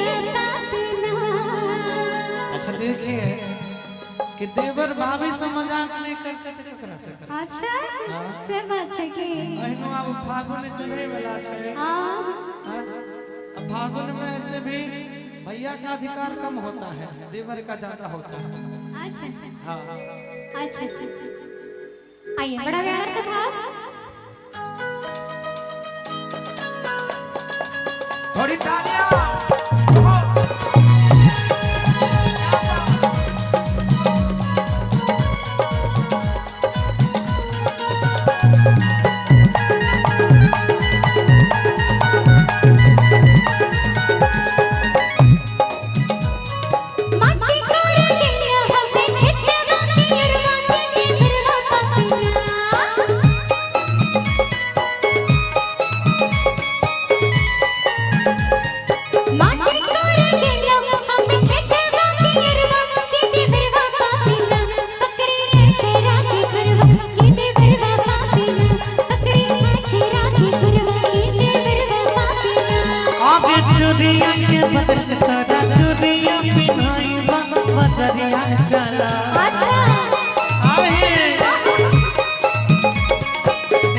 देवरवा पापी ना। अच्छा देखिए कि देवर भाभी से मजाक नहीं करते थे केकरा से करते? अच्छा से बात छै की? अहिनो आब फागुन चढ़े वाला छै। हाँ। हाँ? अब फागुन में ऐसे भी भैया का अधिकार कम होता है, देवर का ज्यादा होता है। अच्छा। हाँ। अच्छा, आइए बड़ा प्यारा सा भाव। थोड़ी तालियां। माटी कोरा गेलिया हमें खेतवा पियरवा के देवरवा पापी ना। माटी कोरा गेलिया हमें खेतवा पियरवा के देवरवा पापी ना। पकड़ी चेहरा के करवा के देवरवा पापी ना। पकड़ी चेहरा के करवा के देवरवा पापी ना। आगे चुरिया के बदल तोरा चुरिया पिन्हाई बाबा बजरिया चला। अच्छा। आहे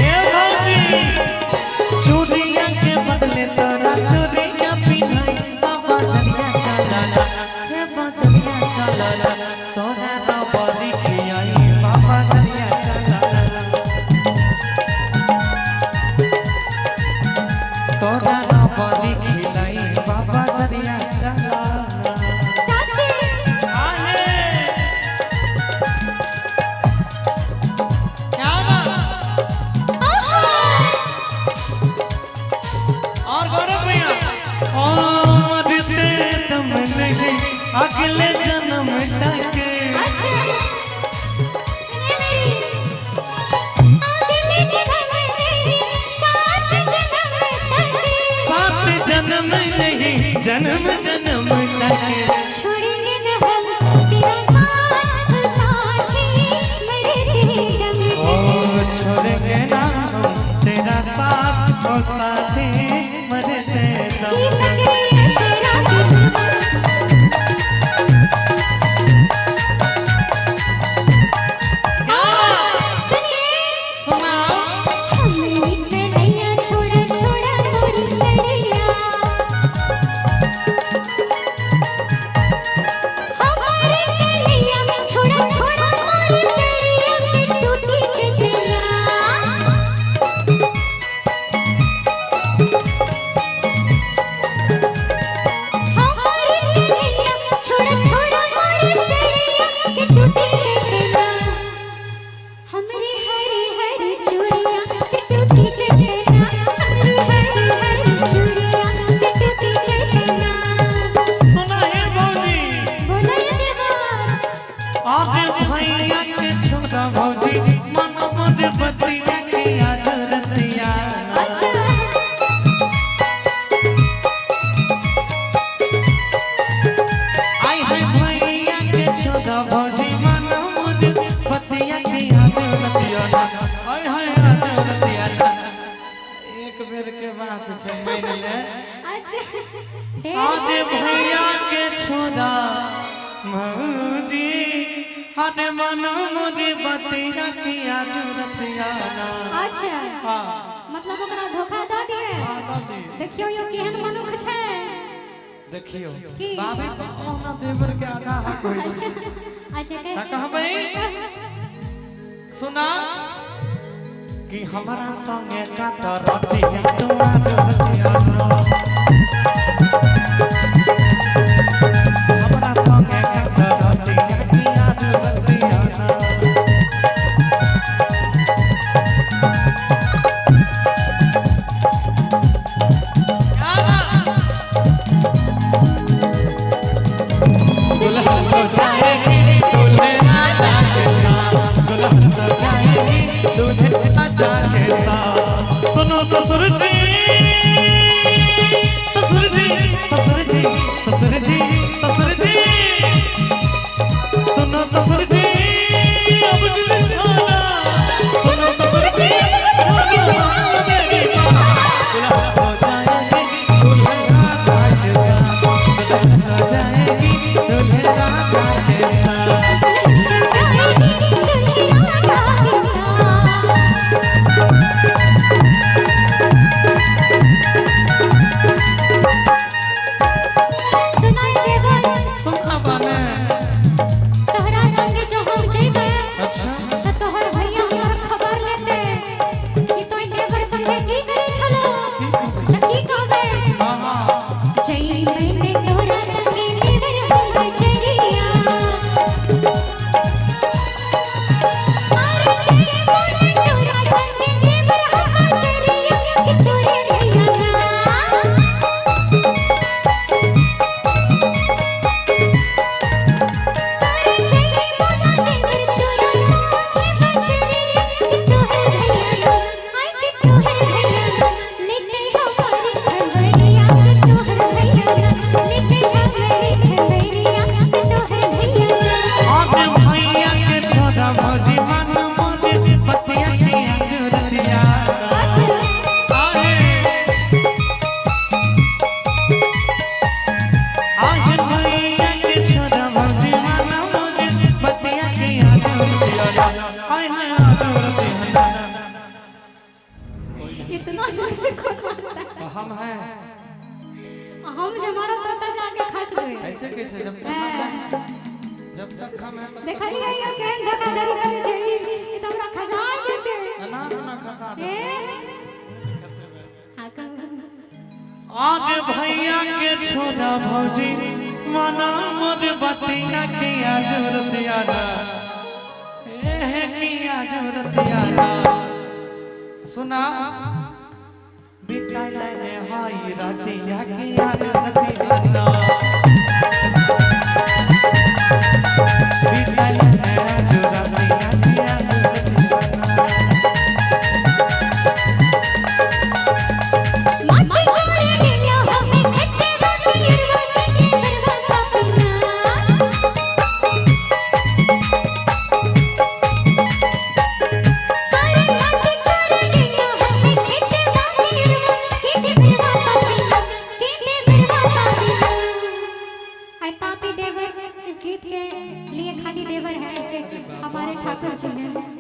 ए भौजी, चुरिया के बदले तोरा चुरिया पिन्हाई बाबा बजरिया चला। हे बजरिया चला तोरा रबड़ी खियाई बाबा बजरिया चला। तोरा रबड़ी खिलाई बाबा बजरिया चला। साची। आहे क्या बात? और गौरव भैया और ते दम नहीं अगले जन्म तक। अच्छा सुनिए मेरी, अगले जन्म में सात जन्म तक। सात जन्म नहीं जन्म जन्म तक। छोड़ेंगे न हम तेरा साथ साथी मरते दम ओ तक। छोड़ेंगे ना हम तेरा साथ ओ साथी मरते दम। की पकड़ी चेहरा के गुरबा। सुनिए। सुनाओ। हमनी कलैया छोड़ा छोड़ा तोरी सड़िया। हमारे कलैया छोड़ा छोड़ा तोरी सड़िया के टूटी चचरिया। हमारे कलैया छोड़ा छोड़ा तोरी सड़िया के टूटी चचरिया। हमरे हरे हरे चूड़िया के टूटी चटना। हमरे हरे हरे चूड़िया के टूटी चटना। सुना है भौजी। बोलो ये देवा। आगे भैया के छोड़ा भौजी मन मन बतिया के आज रतिया। अच्छा। आई है भैया के छोड़ा भौजी मन मन बतिया के आज रतिया। आई है आज रतिया। एक बेर के बात छै मान ले। अच्छा। आगे भैया के छोड़ा भौजी अरे मन मन बतिया के आज रतिया। अच्छा। हाँ। मतलब ओकरा धोखा दऽ दिए। हाँ, दऽ दिए। देखियौ यौ केहन मनुख छै। देखियो की? बाबे पर ओना देवर के आधा हक होइ छै। अच्छा अच्छा। ता कहबै सुना कि हमारा संगे का रतिया तू आज रतिया। हमारा संगे का रतिया की आज रतिया। क्या बात? दुल्हन तो जाएगी दूल्हे राजा के साथ। दुल्हन तो जाएगी दूल्हे राजा के साथ। सुनो ससुर जी। मैंने तोरा संगे देवर हम बचरिया। अरे चली मोना तोरा संगे देवर हम बचरिया कि तोरे भैया ना। अरे चली मोना देवर तोरा संगे बचरिया कि तोहर भैया ना। आई कि तोहर भैया ना लेते हमारी खबरिया कि तोहर भैया ना लेते हमारी खबरिया कि तोहर भैया ना। आगे भैया के छोड़ा भौजी मन मोर बतिया के आज रतिया। अच्छा। आहे आगे भैया के छोड़ा भौजी मन मोर बतिया के आज रतिया। हाय हाय आज रतिया। इतना जोर से कौन मारता है? हम हैं। हम जमाना तोता जाके खस गए। ऐसे कैसे जब तक हम हैं, जब तक हम हैं तब तक देखलिए यो केहन धोखाधड़ी करे छै ई त हमरा खसा देते। ना ना खसा दे। ए खसेबै। हाँ कहू। आगे भैया के छोड़ा भौजी मना मोर बतिया के आज रतिया ना। एहे की आज रतिया ना। सुना बिताई लेने हाई रतिया के आज रतिया ना। बिताई लेने आज रतिया के आज रतिया ना। माटी कोरे गेलो हमें खेते बाकी अरवा के देवरवा पापी ना। अरे माटी कोरे गेलो हमें खेते बाकी अरवा के देवरवा पापी ना के देवरवा पापी ना। आई पापी देवर इस गीत के लिए खाली देवर है, ऐसे हमारे ठाकुर जी हैं।